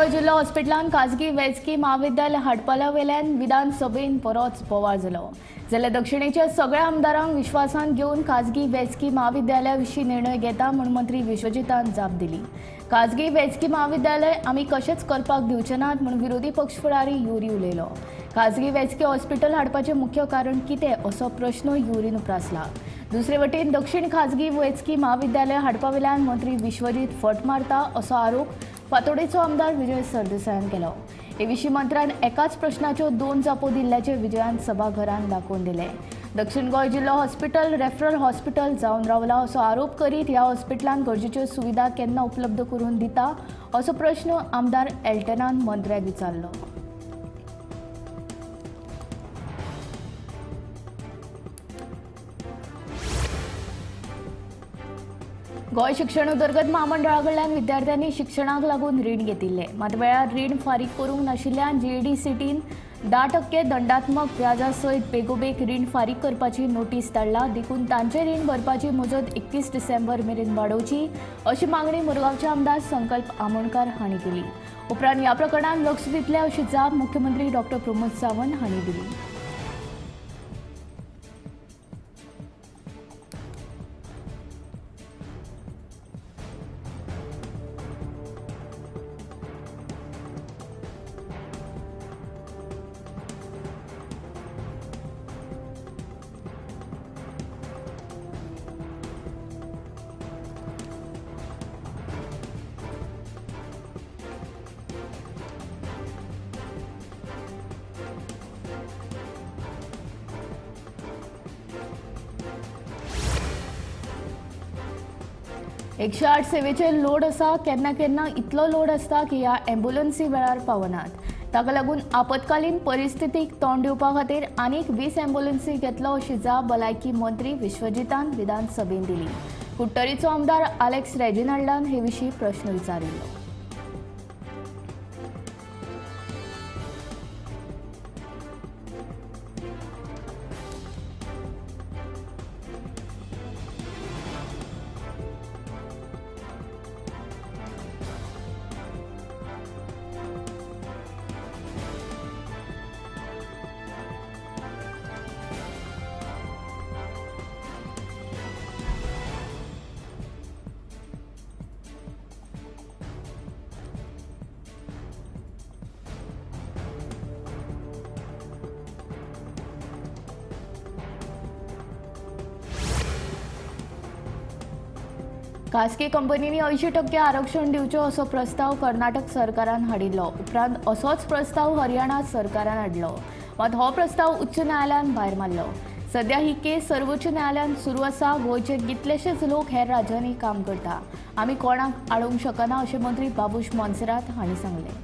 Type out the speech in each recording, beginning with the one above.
गोंय जिल्लो हॉस्पिटलांत खाजगी वैजकी म्हाविद्यालय हाडपाला वयल्यान विधानसभेन बरोच बोवाळ जालो. जाल्यार दक्षिणेच्या सगळ्या आमदारांक विश्वासांत घेवन खाजगी वैजकी म्हाविद्यालया विशीं निर्णय घेता म्हूण मंत्री विश्वजीतान जाप दिली. खाजगी वैजकी म्हाविद्यालय आमी कशेंच करपाक दिवचे नात म्हूण विरोधी पक्ष फुडारी युरी उलयलो. खाजगी वैजकी हॉस्पिटल हाडपाचें मुख्य कारण कितें असो प्रश्न युरीन उप्रासला. दुसरे वटेन दक्षिण खाजगी वैजकी म्हाविद्यालय हाडपा वयल्यान मंत्री विश्वजीत फट मारता असो आरोप फातोडेचो आमदार विजय सरदेसायान केलो. हे विशीं मंत्र्यान एकाच प्रश्नाच्यो दोन जापो दिल्ल्याचें विजयान सभाघरान दाखोवन दिलें. दक्षिण गोंय जिल्लो हॉस्पिटल रेफरल हॉस्पिटल जावन रावला असो आरोप करीत ह्या हॉस्पिटलांत गरजेच्यो सुविधा केन्ना उपलब्ध करून दिता असो प्रश्न आमदार एल्टनान मंत्र्याक विचारलो. गोंय शिक्षण उदरगत म्हामंडळा कडल्यान विद्यार्थ्यांनी शिक्षणाक लागून रीण घेतिल्लें. मात वेळार रीण फारीक करूंक नाशिल्ल्यान जीएडीसीटीन 10% दंडात्मक व्याजा सयत बेगोबेग रीण फारीक करपाची नोटीस धाडला. देखून तांचें रीण भरपाची मुजत 31 डिसेंबर मेरेन वाडोवची अशी मागणी मुरगांवचे आमदार संकल्प आमोणकार हांणी केली. उपरांत ह्या प्रकरणांत लक्ष दितले अशी जाप मुख्यमंत्री डॉ प्रमोद सावंत हांणी दिली. एकशे आठ सेवेचे लोड आसा. केन्ना केन्ना इतलो लोड आसता की ह्या एम्ब्युलन्सी वेळार पावनात. ताका लागून आपत्कालीन परिस्थितीक तोंड दिवपा खातीर आनीक 20 एम्ब्युलन्सी घेतलो अशी जाप भलायकी मंत्री विश्वजीतान विधानसभेन दिली. कुडटरीचो आमदार आलेक्स रेजिनाल्डान हे विशीं प्रश्न विचारिल्लो. खासगी कंपनींनी 80% आरक्षण दिवचें असो प्रस्ताव कर्नाटक सरकारान हाडिल्लो. उपरांत असोच प्रस्ताव हरियाणा सरकारान हाडलो. मात हो प्रस्ताव उच्च न्यायालयान भायर मारलो. सध्या ही केस सर्वोच्च न्यायालयान सुरू आसा. गोंयचे कितलेशेच लोक हेर राज्यांनी काम करता. आमी कोणाक आडोवंक शकना अशें मंत्री बाबूश मोन्सेरात हांणी सांगलें.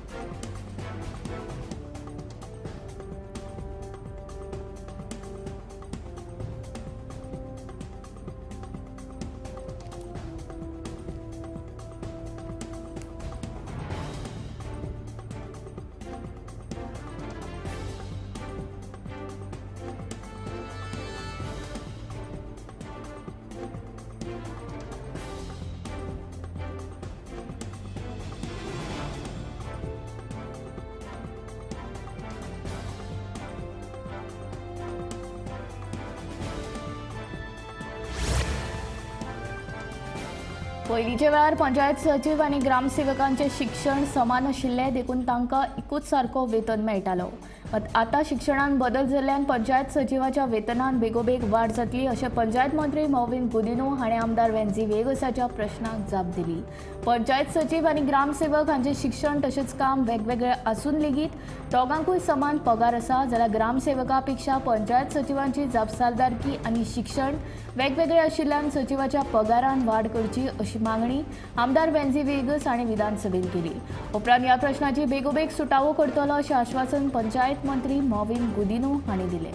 पयलींच्या वेळार पंचायत सचीव आनी ग्रामसेवकांचें शिक्षण समान आशिल्लें देखून तांकां एकूच सारको वेतन मेळटालो. मात आतां शिक्षणांत बदल जाल्ल्यान पंचायत सचिवाच्या वेतनांत बेगोबेग वाड जातली अशें पंचायत मंत्री मॉविन गुदिन्हो हाणें आमदार वेन्झी व्हिएगसाच्या प्रश्नाक जाप दिली. पंचायत सचीव आनी ग्रामसेवक हांचें शिक्षण तशेंच काम वेगवेगळें आसून लेगीत दोगांकूय समान पगार आसा. जाल्यार ग्रामसेवका पेक्षा पंचायत सचिवांची जापसालदारकी आनी शिक्षण वेगवेगळे आशिल्ल्यान सचिवाच्या पगारान वाड करची अशी मागणी आमदार वेन्झी व्हिएगस हांणी विधानसभेत केली. उपरांत ह्या प्रश्नाची बेगोबेग सुटावो करतलो अशें आश्वासन पंचायत मंत्री मॉविन गुदिन्हो हांणी दिलें.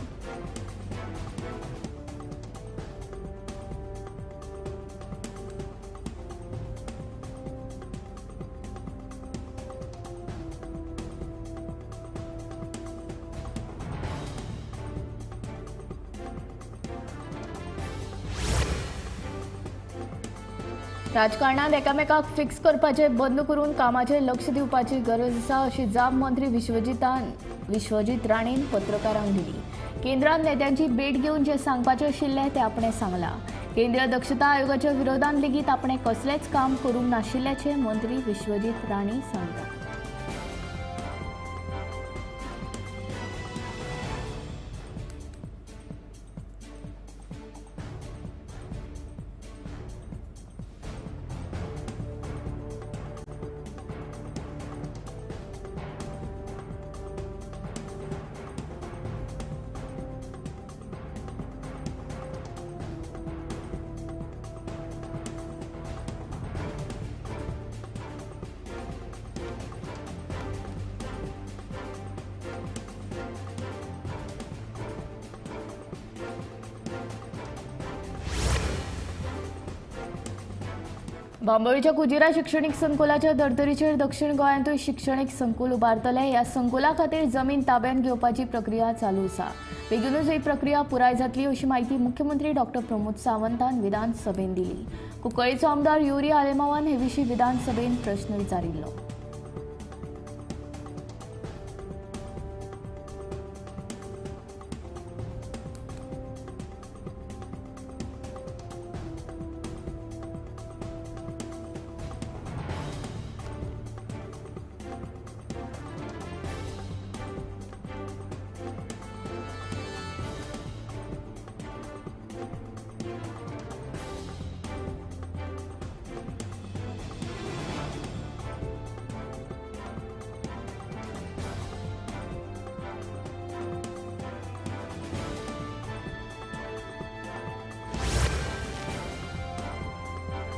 राजकारणात एकामेकाक फिक्स करपाचे बंद करून कामाचेर लक्ष दिवपाची गरज आसा अशी जाप मंत्री विश्वजीत राणेन पत्रकारांक दिली. केंद्रान नेत्यांची भेट घेवन जे सांगपाचें आशिल्लें तें आपणें सांगलां. केंद्रीय दक्षता आयोगाच्या विरोधान लेगीत आपणें कसलेंच काम करूंक नाशिल्ल्याचें मंत्री विश्वजीत राणे सांगतात. बांबोळीच्या कुजिरा शिक्षणीक संकुलाच्या धर्तरीचेर दक्षिण गोंयांतूय शिक्षणीक संकुल उबारतले. ह्या संकुला खातीर जमीन ताब्यांत घेवपाची प्रक्रिया चालू आसा. बेगीनूच ही प्रक्रिया पुराय जातली अशी म्हायती मुख्यमंत्री डॉक्टर प्रमोद सावंतान विधानसभेन दिली. कुंकळीचो आमदार युरी आलेमावान हे विशीं विधानसभेन प्रश्न विचारिल्लो.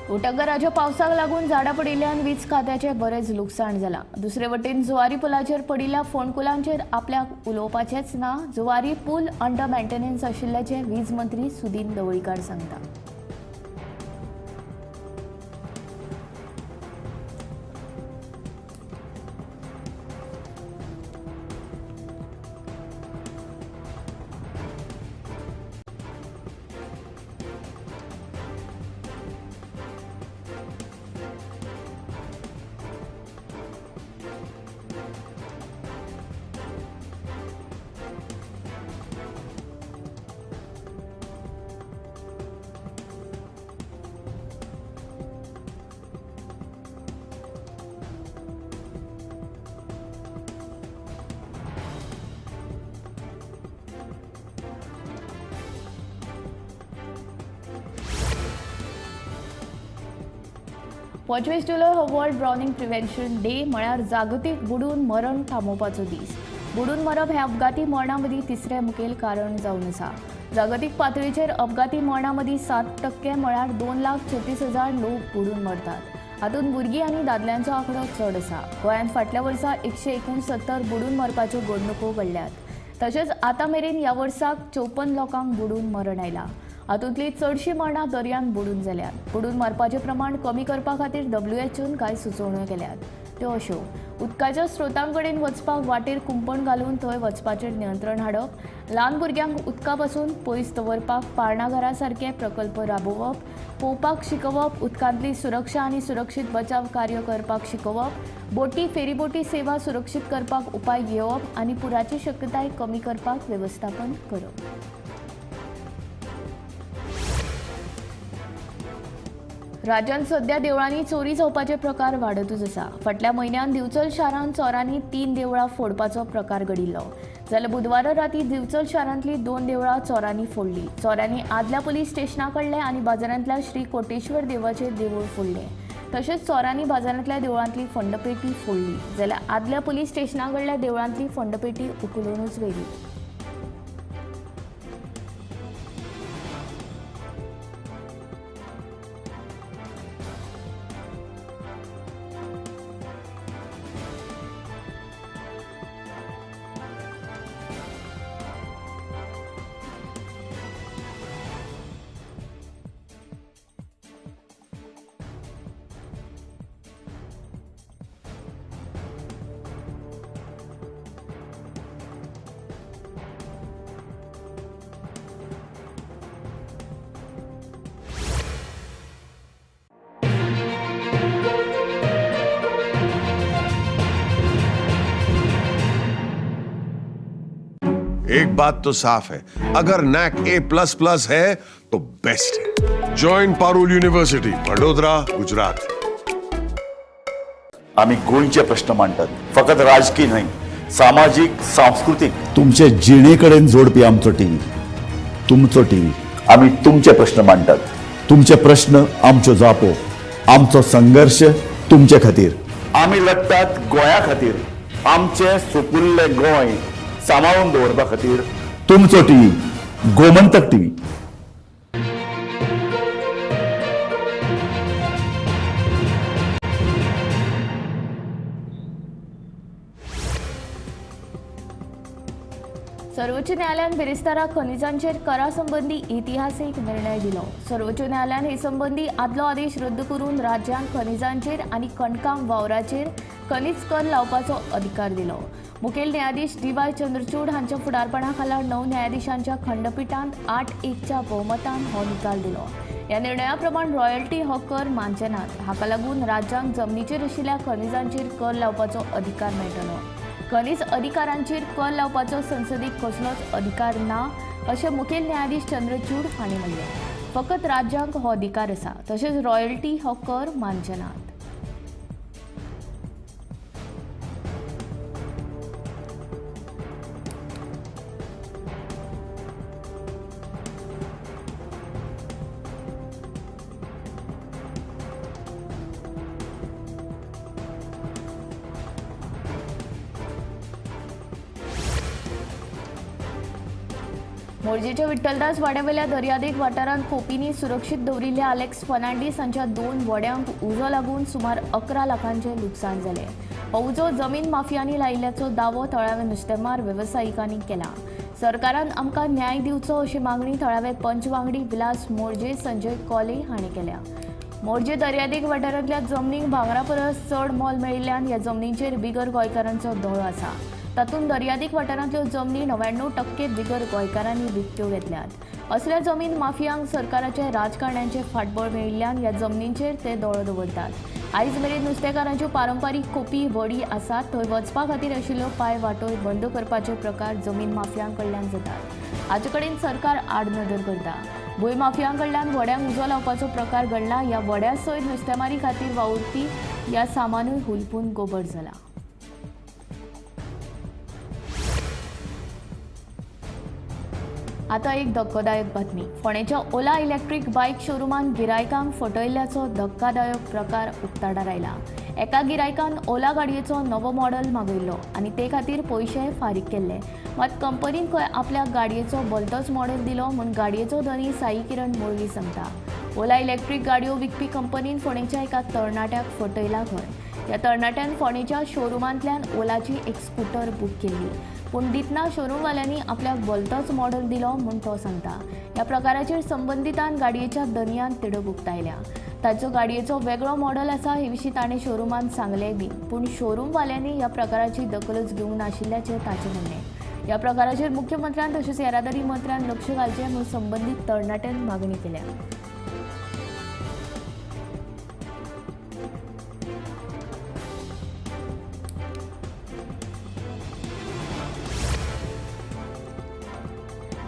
उटंगराच्या पावसाक लागून झाडां पडिल्ल्यान वीज खात्याचें बरेंच लुकसाण जालां. दुसरे वटेन जुवारी पुलाचेर पडिल्ल्या फोंडकुलांचेर आपल्याक उलोवपाचेंच ना. जुवारी पूल अंडर मेंटेनन्स आशिल्ल्याचें वीज मंत्री सुदीन ढवळीकार सांगता. पंचवीस जुलय हो वर्ल्ड ड्रावनिंग प्रिव्हेन्शन डे म्हळ्यार जागतीक बुडून मरण थांबोवपाचो दीस. बुडून मरप हें अपघाती मरणा मदीं तिसरें मुखेल कारण जावन आसा. जागतीक पातळीचेर अपघाती मरणा मदीं 7% म्हळ्यार 2,36,000 लोक बुडून मरतात. हातूंत भुरगीं आनी दादल्यांचो आंकडो चड आसा. गोंयांत फाटल्या वर्सा 169 बुडून मरपाच्यो घडणुको घडल्यात. तशेंच आतां मेरेन ह्या वर्साक 54 लोकांक बुडून मरण आयलां. हातूंतली चडशीं मरणां दर्यांत बुडून जाल्यात. बुडून मरपाचें प्रमाण कमी करपा खातीर WHO कांय सुचोवण्यो केल्यात. त्यो अश्यो: उदकाच्या स्रोतां कडेन वचपाक वाटेर कुंपण घालून थंय वचपाचेर नियंत्रण हाडप, ल्हान भुरग्यांक उदका पसून पयस दवरपाक पाळणाघरा सारके प्रकल्प राबोवप, पोवपाक शिकोवप, उदकांतली सुरक्षा आनी सुरक्षीत बचाव कार्य करपाक शिकोवप, बोटी फेरीबोटी सेवा सुरक्षीत करपाक उपाय घेवप आनी पुराची शक्यताय कमी करपाक वेवस्थापन करप. राज्यांत सध्या देवळांनी चोरी जावपाचे प्रकार वाडतूच आसा. फाटल्या म्हयन्यांत दिवचल शारांत चोरांनी 3 देवळां फोडपाचो प्रकार घडिल्लो. जाल्यार बुधवारा राती दिवचल शारांतली 2 देवळां चोरांनी फोडली. चोरांनी आदल्या पुलीस स्टेशना कडले आनी बाजारांतल्या श्री कोटेश्वर देवाचें देवूळ फोडलें. तशेंच चोरांनी बाजारांतल्या देवळांतली फंडपेटी फोडली. जाल्यार आदल्या पुलीस स्टेशना कडल्या देवळांतली फंडपेटी उखलूनच व्हेली. एक बात तो साफ है, अगर नैक A++ है तो बेस्ट है। Join Parul university, Vadodara, Gujarat. आम्ही गोंयचे प्रश्न मांडटात, फकत राजकीय न्हय, सामाजीक, सांस्कृतीक, तुमचे जिणे कडेन जोडपी आमचो टीव्ही, तुमचो टीव्ही। आम्ही तुमचे प्रश्न मांडटात, तुमचे प्रश्न आमच्यो जापो, आमचो संघर्ष तुमचे खातीर। आमी लढटात गोंया खातीर, आमचे सुपुल्ले गोंय सांबाळून दवरपा खातीर। तुमचो टीव्ही, गोमंतक टीव्ही। सर्वोच्च न्यायालयान बिरेस्तारा खनिजांचेर करा संबंदी इतिहासीक निर्णय दिलो। सर्वोच्च न्यायालयान हे संबंदी आदलो आदेश रद्द करून राज्यांक खनिजांचेर आनी खणकाम वावराचेर खनीज कर लावपाचो अधिकार दिलो। मुखेल न्यायाधीश डी.वाय. चंद्रचूड हांच्या फुडारपणा खाला 9 न्यायाधीशांच्या खंडपीठान 8-1च्या भोवमतान हो निकाल दिलो। ह्या निर्णया प्रमाण रॉयल्टी हो कर मानचे नात। हाका लागून राज्यांक जमनीचेर आशिल्ल्या खनिजांचेर कर लावपाचो अधिकार मेळटलो। खनीज अधिकारांचेर कर लावपाचो संसदेक कसलोच अधिकार ना अशें मुखेल न्यायाधीश चंद्रचूड हांणी म्हणलें। फकत राज्यांक हो अधिकार आसा, तशेंच रॉयल्टी हो कर मानचे नात। मोरजेच्या विठ्ठलदास वाड्यावेल्या दर्यादेग वाठारांत खोपींनी सुरक्षीत दवरिल्ल्या आलेक्स फर्नांडीस हांच्या 2 व्हड्यांक उजो लागून सुमार 11 लाखांचें लुकसाण जालें। हो उजो जमीन माफियांनी लायिल्ल्याचो दावो थळाव्या नुस्तेमार वेवसायिकांनी केला। सरकारान आमकां न्याय दिवचो अशी मागणी थळावे पंच वांगडी विलास मोरजे, संजय कोले हांणी केल्या। मोरजे दर्यादेग वाठारांतल्या जमनीक भांगरा परस चड मोल मेळिल्ल्यान ह्या जमनींचेर बिगर गोंयकारांचो दोळो आसा। तातूंत दर्यादेग वाठारांतल्यो जमनी 99% बिगर गोंयकारांनी विकत्यो घेतल्यात। असल्या जमीन माफियांक सरकाराचे राजकारण्यांचे फाटबळ मेळिल्ल्यान ह्या जमनींचेर ते दोळो दवरतात। आयज मेरेन नुस्तेकारांच्यो पारंपारीक खोपी व्हडी आसात थंय वचपा खातीर आशिल्ल्यो पांय वाटोय बंद करपाचे प्रकार जमीन माफियां कडल्यान जातात। हाचे कडेन सरकार आडनदर करता। भूंय माफियां कडल्यान व्हड्यांक उजो लावपाचो प्रकार घडला। ह्या व्हड्या सयत नुस्तेमारी खातीर वावुरपी ह्या सामानूय हुलपून गोबर जाला। आता एक धक्कोदायक बातमी। फोंडेच्या ओला इलेक्ट्रीक बायक शोरुमान गिरायकांक फटयल्ल्याचो धक्कादायक प्रकार उक्ताडार आयला। एका गिरायकान ओला गाडयेचो नवो मॉडल मागयल्लो आनी ते खातीर पयशे फारीक केल्ले, मात कंपनीन खंय आपल्या गाडयेचो भलतोच मॉडल दिलो म्हूण गाडयेचो धनी साई किरण मोळवी सांगता। ओला इलेक्ट्रीक गाडयो विकपी कंपनीन फोंडेच्या एका तरणाट्याक फटयला खंय। ह्या तरणाट्यान फोंडेच्या शोरुमांतल्यान ओलाची एक स्कूटर बूक केल्ली, पूण दितना शोरूमवाल्यांनी आपल्याक भलतोच मॉडल दिलो म्हूण तो सांगता। ह्या प्रकाराचेर संबंदितान गाडयेच्या दनयान तिडक उक्तायल्या। ताचो गाडयेचो वेगळो मॉडल आसा हे विशीं ताणें शोरुमान सांगलें बी, पूण शोरूमवाल्यांनी ह्या प्रकाराची दखलच घेवंक नाशिल्ल्याचें ताचें म्हणणें। ह्या प्रकाराचेर मुख्यमंत्र्यान तशेंच येरादारी मंत्र्यान लक्ष घालचें म्हूण संबंदीत तरणाट्यान मागणी केल्या।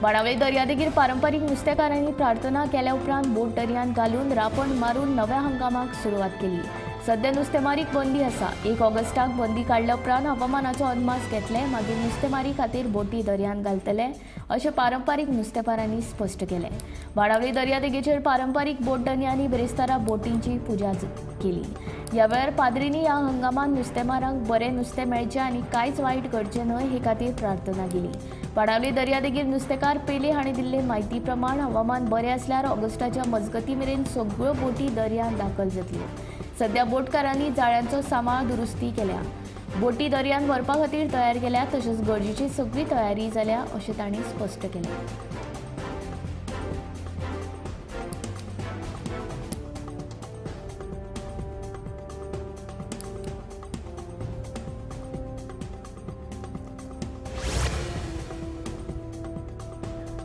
बाणावली दर्यादेगेर पारंपारीक नुस्तेकारांनी प्रार्थना केल्या उपरांत बोट दर्यांत घालून रापण मारून नव्या हंगामाक सुरवात केली। सध्या नुस्तेमारीक बंदी आसा। 1 ऑगस्टाक बंदी काडल्या उपरांत हवामानाचो अदमास घेतले, मागीर नुस्तेमारी खातीर बोटी दर्यांत घालतले अशें पारंपारीक नुस्तेकारांनी स्पश्ट केलें। बाणावली दर्यादेगेचेर पारंपारीक बोट धनयांनी बिरेस्तारा बोटींची पुजा केली। ह्या वेळार पाद्रींनी ह्या हंगामांत नुस्तेमारांक बरें नुस्तें मेळचें आनी कांयच वायट घडचें न्हय हे खातीर प्रार्थना केली। बाणावली दर्यादेगेर नुस्तेकार पेले हांणी दिल्ले म्हायती प्रमाण हवामान बरें आसल्यार ऑगस्टाच्या मजगती मेरेन सगळ्यो बोटी दर्यांत दाखल जातल्यो। सध्या बोटकारांनी जाळ्यांचो सांबाळ दुरुस्ती केल्या, बोटी दर्यांत व्हरपा खातीर तयार केल्या, तशेंच गरजेची सगळी तयारी जाल्या अशें तांणी स्पश्ट केलें।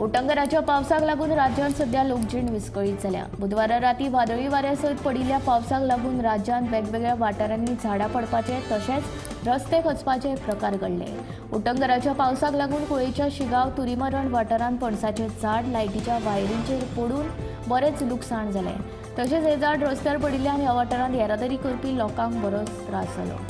उटंगराच्या पावसाक लागून राज्यांत सध्या लोकजीण विस्कळीत जाल्या. बुधवारा राती वादळी वाऱ्या सयत पडिल्ल्या पावसाक लागून राज्यांत वेगवेगळ्या वाठारांनी झाडां पडपाचे तशेंच रस्ते खचपाचे प्रकार घडले. उटंगराच्या पावसाक लागून कुळेच्या शिगांव तुरीमरण वाठारांत पणसाचें झाड लायटीच्या वायरींचेर पडून बरेंच लुकसाण जालें. तशेंच हें झाड रस्त्यार पडिल्ल्यान ह्या वाठारांत येरादारी करपी लोकांक बरोच त्रास जालो.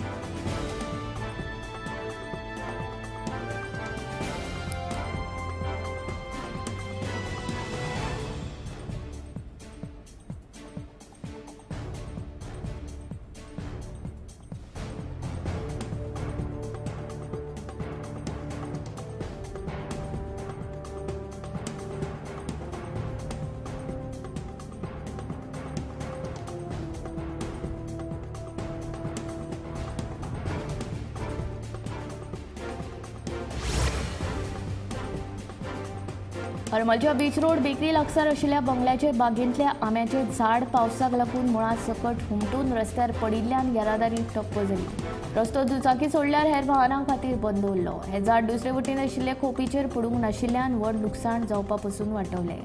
हरमलच्या बीच रोड बेकरी लागसार आशिल्ल्या बंगल्याचे बागेंतल्या आंब्याचें झाड पावसाक लागून मुळां सकट हुमटून रस्त्यार पडिल्ल्यान येरादारी ठप्प जाली. रस्तो दुचाकी सोडल्यार हेर वाहनां खातीर बंद उरलो. हें झाड दुसरे वटेन आशिल्ले खोपीचेर पडूंक नाशिल्ल्यान व्हड लुकसाण जावपा पसून वाटवलें.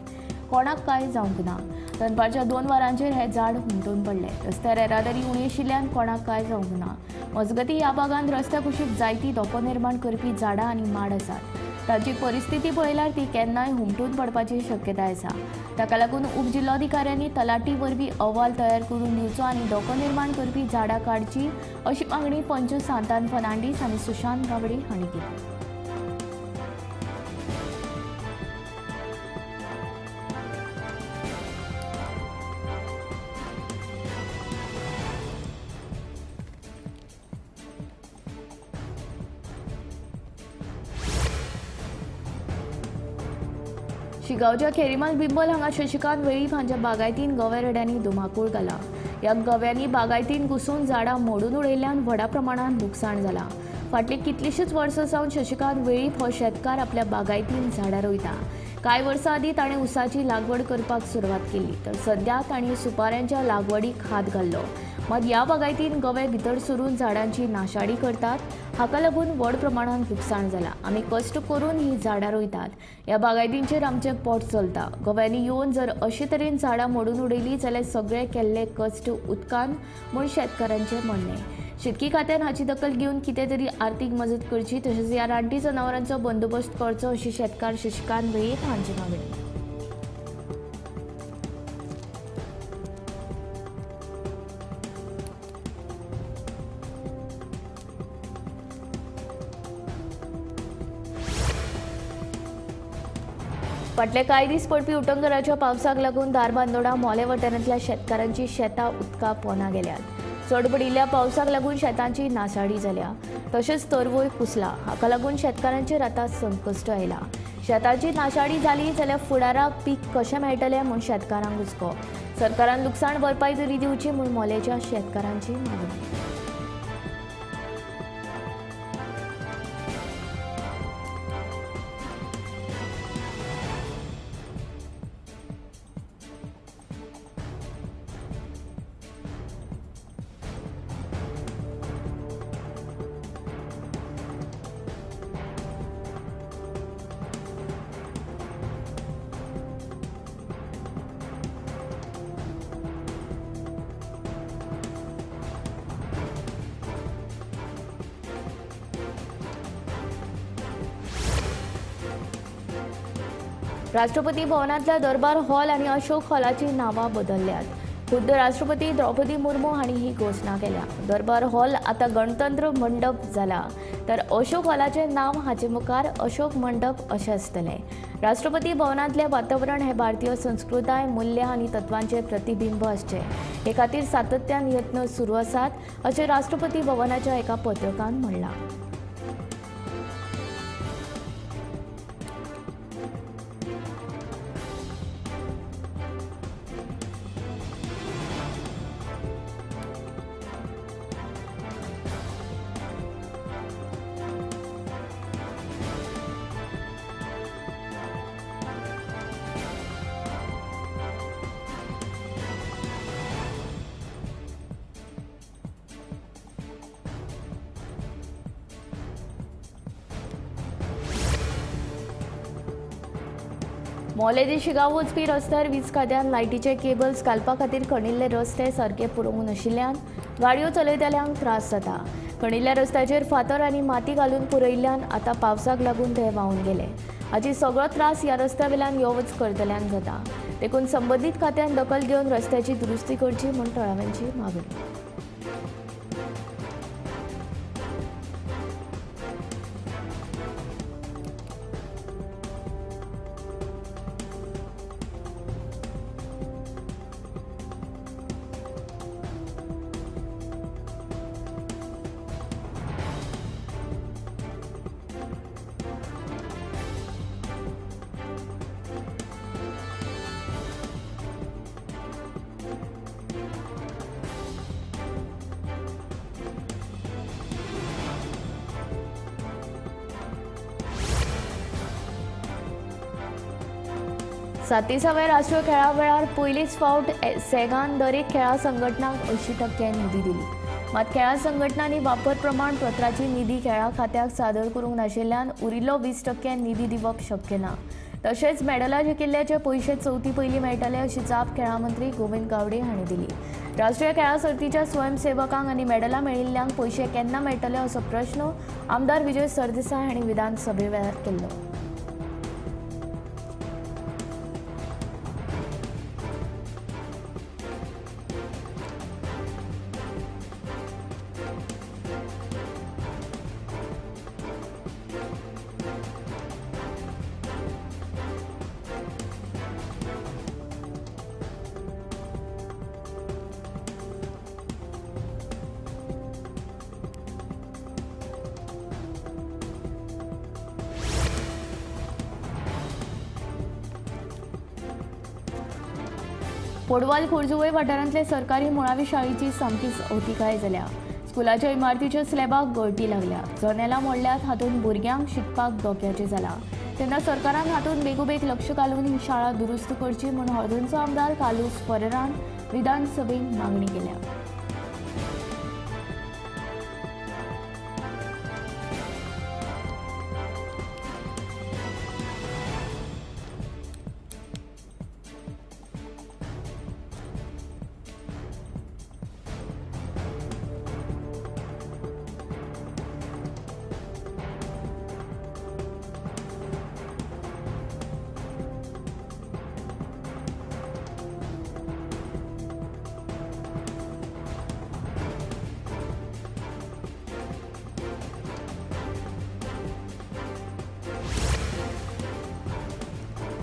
कोणाक कांय जावंक ना. दनपारच्या 2 वरांचेर हें झाड हुमटून पडलें. रस्त्यार येरादारी उणी आशिल्ल्यान कोणाक कांय जावंक ना. मजगतीं ह्या भागांत रस्त्या कुशीक जायतीं धोको निर्माण करपी झाडां आनी माड आसात. ताची परिस्थिती पळयल्यार ती केन्नाय हुमटून पडपाची शक्यताय आसा. ताका लागून उपजिल्लोधिकाऱ्यांनी तलाठी वरवीं अहवाल तयार करून दिवचो आनी धोको निर्माण करपी झाडां काडची अशी मागणी पंच सांतान फर्नांडीस आनी सुशांत गावडे हांणी केली. शिगांवच्या खेरीमाल बिंबल हांगा शशिकांत वेळीप हांच्या बागायतीन गवे रेड्यांनी धुमाकूळ घाला. ह्या गव्यांनी बागायतीन घुसून झाडां मोडून उडयल्ल्यान व्हडा प्रमाणांत लुकसाण जालां. फाटलीं कितलींशींच वर्सां सावन शशिकांत वेळीप हो शेतकार आपल्या बागायतीन झाडां रोयता. कांय वर्सां आदीं ताणें ऊसाची लागवड करपाक सुरवात केली, तर सध्या तांणी सुपाऱ्यांच्या लागवडीक हात घाल्लो. मात ह्या बागायतीन गवे भितर सरून झाडांची नाशाडी करतात. हाका लागून व्हड प्रमाणांत लुकसाण जालां. आमी कश्ट करून ही झाडां रोयतात. ह्या बागायतींचेर आमचें पोट चलता. गव्यांनी येवन जर अशे तरेन झाडां मोडून उडयलीं जाल्यार सगळे केल्ले कश्ट उदकान म्हूण शेतकारांचें म्हणणें. शेतकी खात्यान हाची दखल घेवन कितें तरी आर्थीक मजत करची तशेंच ह्या रानटी जनावरांचो बंदोबस्त करचो अशी शेतकार शशिकांत वेळीप हांची मागणी. फाटले कांय दीस पडपी उटंगराच्या पावसाक लागून धारबांदोडा मोले वाठारांतल्या शेतकारांची शेतां उदका पोना गेल्यात. चड पडिल्ल्या पावसाक लागून शेतांची नासाडी जाल्या तशेंच तरवोय कुसला. हाका लागून शेतकारांचेर आतां संकश्ट आयला. शेतांची नाशाडी जाली जाल्यार फुडाराक पीक कशें मेळटलें म्हूण शेतकारांक हुस्को. सरकारान लुकसाण भरपाय तरी दिवची म्हूण मोलेच्या शेतकारांची मागणी. राष्ट्रपती भवनांतल्या दरबार हॉल आनी अशोक हॉलाची नांवां बदलल्यात. खुद्द राष्ट्रपती द्रौपदी मुर्मू हांणी ही घोशणा केल्या. दरबार हॉल आतां गणतंत्र मंडप जाला, तर अशोक हॉलाचें नांव हाचे मुखार अशोक मंडप अशें आसतलें. राष्ट्रपती भवनांतलें वातावरण हें भारतीय संस्कृताय, मुल्यां आनी तत्वांचें प्रतिबिंब आसचें हे खातीर सातत्यान यत्न सुरू आसात अशें राष्ट्रपती भवनाच्या एका पत्रकान म्हणलां. मोले ते शिगांव वचपी रस्त्यार वीज खात्यान लायटीचे केबल्स घालपा खातीर खणिल्ले रस्ते सारके पुरोवंक नाशिल्ल्यान गाडयो चलयतल्यांक त्रास जाता. खणिल्ल्या रस्त्याचेर फातर आनी माती घालून पुरयिल्ल्यान आतां पावसाक लागून ते व्हांवन गेले. हाची सगळो त्रास ह्या रस्त्या वेल्यान यो वच करतल्यांक जाता. देखून संबंदीत खात्यान दखल घेवन रस्त्याची दुरुस्ती करची म्हूण थळाव्यांची मागणी. सातिसाव्या राष्ट्रीय खेळा वेळार पयलीच फावट सेगान दरेक खेळा संघटनांक 80% निधी दिली. मात खेळा संघटनांनी वापर प्रमाणपत्राची निधी खेळा खात्याक सादर करूंक नाशिल्ल्यान उरिल्लो 20% निधी दिवप शक्य ना. तशेंच मेडलां जिखिल्ल्याचे पयशे चवथी पयलीं मेळटले अशी जाप खेळा मंत्री गोविंद गावडे हांणी दिली. राष्ट्रीय खेळा सर्तीच्या स्वयंसेवकांक आनी मेडलां मेळिल्ल्यांक पयशे केन्ना मेळटले असो प्रश्न आमदार विजय सरदेसाय हांणी विधानसभे वेळार केल्लो. पोडवाल खोर्जुवे वाठारांतले सरकारी मुळावी शाळेची सामकीच अवतिकाय जाल्या. स्कुलाच्या इमारतीच्या स्लॅबाक गळटी लागल्या, जनेलां मोडल्यात, हातूंत भुरग्यांक शिकपाक धोक्याचें जालां. तेन्ना सरकारान हातूंत बेगोबेग लक्ष घालून ही शाळा दुरुस्त करची म्हूण हळदणचो आमदार कार्लुस फरेरान विधानसभेंत मागणी केल्या.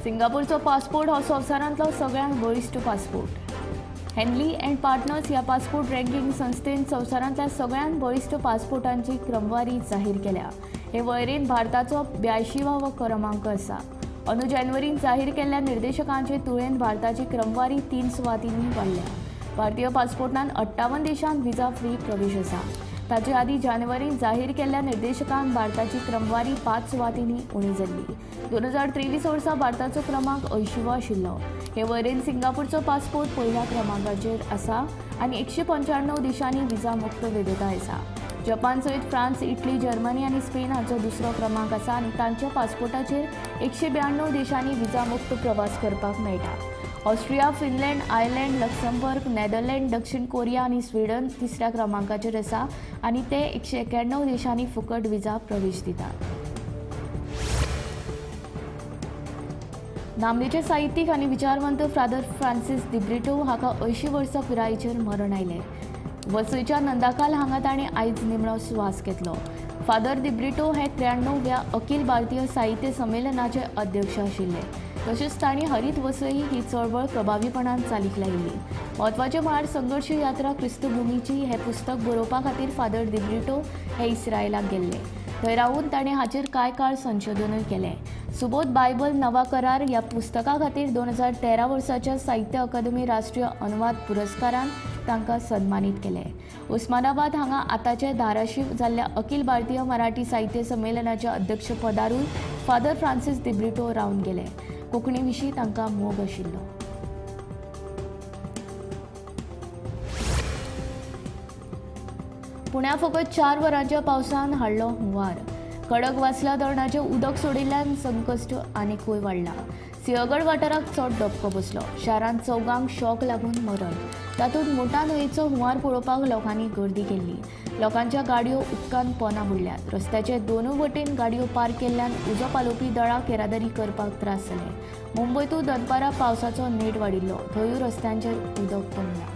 सिंगापूरचो पासपोर्ट हो संवसारांतलो सगळ्यांत बळिश्ट पासपोर्ट. हेनली अँड पार्टनर्स ह्या पासपोर्ट रँकिंग संस्थेन संवसारांतल्या सगळ्यांत बळिश्ट पासपोर्टांची क्रमवारी जाहीर केल्या. हे वळेरेंत भारताचो 82वो क्रमांक आसा. अंदू जानेवारींत जाहीर केल्ल्या निर्देशकांचे तुळेन भारताची क्रमवारी 3 सुवातींनी वाडल्या. भारतीय पासपोर्टान 58 देशांत विजा फ्री प्रवेश आसा. ताचे आदीं जानेवारींत जाहीर केल्ल्या निर्देशकान भारताची क्रमवारी 5 सुवातींनी उणी जाल्ली. 2023 वर्सा भारताचो क्रमांक 80वो आशिल्लो. हे वळेरेंत सिंगापूरचो पासपोर्ट पयल्या क्रमांकाचेर आसा आनी 195 देशांनी विजा मुक्त वैधताय आसा. जपान सयत फ्रांस, इटली, जर्मनी आनी स्पेन हांचो दुसरो क्रमांक आसा आनी तांच्या पासपोर्टाचेर 192 देशांनी विजा मुक्त प्रवास करपाक मेळटा. Austria, Finland, Ireland, Luxembourg, Netherland, दक्षिण कोरिया आनी स्विडन तिसऱ्या क्रमांकाचेर आसा आनी ते 191 देशांनी फुकट विजा प्रवेश दितात. नामनेचे साहित्यीक आनी विचारवंत फादर फ्रांसीस दिब्रिटो हाका 80 वर्सां पिरायेचेर मरण आयलें. वसईच्या नंदाकाल हांगा ताणें आयज निमणो स्वास घेतलो. फादर दिब्रिटो हे 93व्या अखिल भारतीय साहित्य संमेलनाचे अध्यक्ष आशिल्ले. तशेंच तांणी हरीत वसई ही चळवळ प्रभावीपणान चालीक लायिल्ली. म्हत्वाचें म्हळ्यार संघर्श यात्रा क्रिस्तभुमीची हें पुस्तक बरोवपा खातीर फादर दिब्रिटो हे इस्रायलाक गेल्ले. थंय रावून ताणें हाचेर कांय काळ संशोधनूय केलें. सुबोध बायबल नवा करार ह्या पुस्तका खातीर 2013 वर्साच्या साहित्य अकादमी राष्ट्रीय अनुवाद पुरस्कारान तांकां सन्मानीत केले. उस्मानाबाद हांगा आतांचे धाराशीव जाल्ल्या अखिल भारतीय मराठी साहित्य संमेलनाच्या अध्यक्षपदारूय फादर फ्रांसीस दिब्रिटो रावन गेले. कोंकणी विशीं तांकां मोग आशिल्लो. पुण्या फकत 4 वरांच्या पावसान हाडलो हुंवार. कडक वासला धरणाचें उदक सोडिल्ल्यान संकश्ट आनिकूय वाडलां. सिंहगड वाठाराक चड धपको बसलो. शारांत चौगांक शॉक लागून मरण. तातूंत मुठा न्हंयेचो हुंवार पळोवपाक लोकांनी गर्दी केल्ली. लोकांच्या गाडयो उदकान पोना बुडल्यात. रस्त्याचे दोनूय वटेन गाडयो पार्क केल्ल्यान उजो पालोवपी दळाक येरादारी करपाक त्रास जाले. मुंबयतूय दनपारां पावसाचो नेट वाडिल्लो. थंयूय रस्त्यांचेर उदक तुंबलां.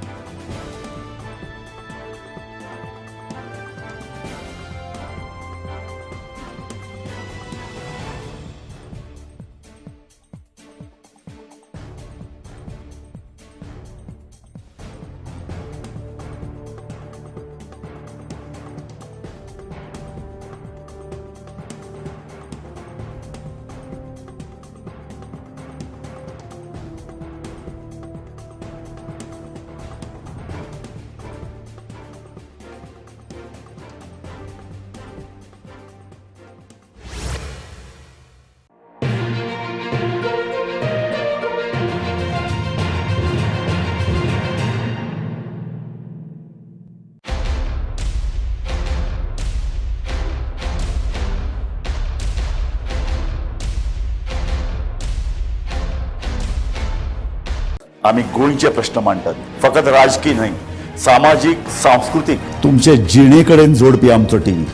आमी गोंयचे प्रश्न मांडटात, फकत राजकी न्हय, सामाजीक, सांस्कृतीक, तुमचे जिणे कडेन जोडपी आमचो टीव्ही,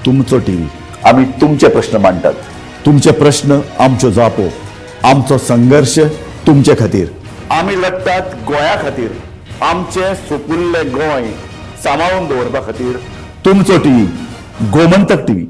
तुमचो टीव्ही. आमी तुमचे प्रश्न मांडटात, तुमचे प्रश्न आमच्यो जापो, आमचो संघर्श तुमचे खातीर. आमी लडटात गोंया खातीर, आमचें सुपुल्लें गोंय सांबाळून दवरपा खातीर. तुमचो टीव्ही, गोमंतक टीव्ही.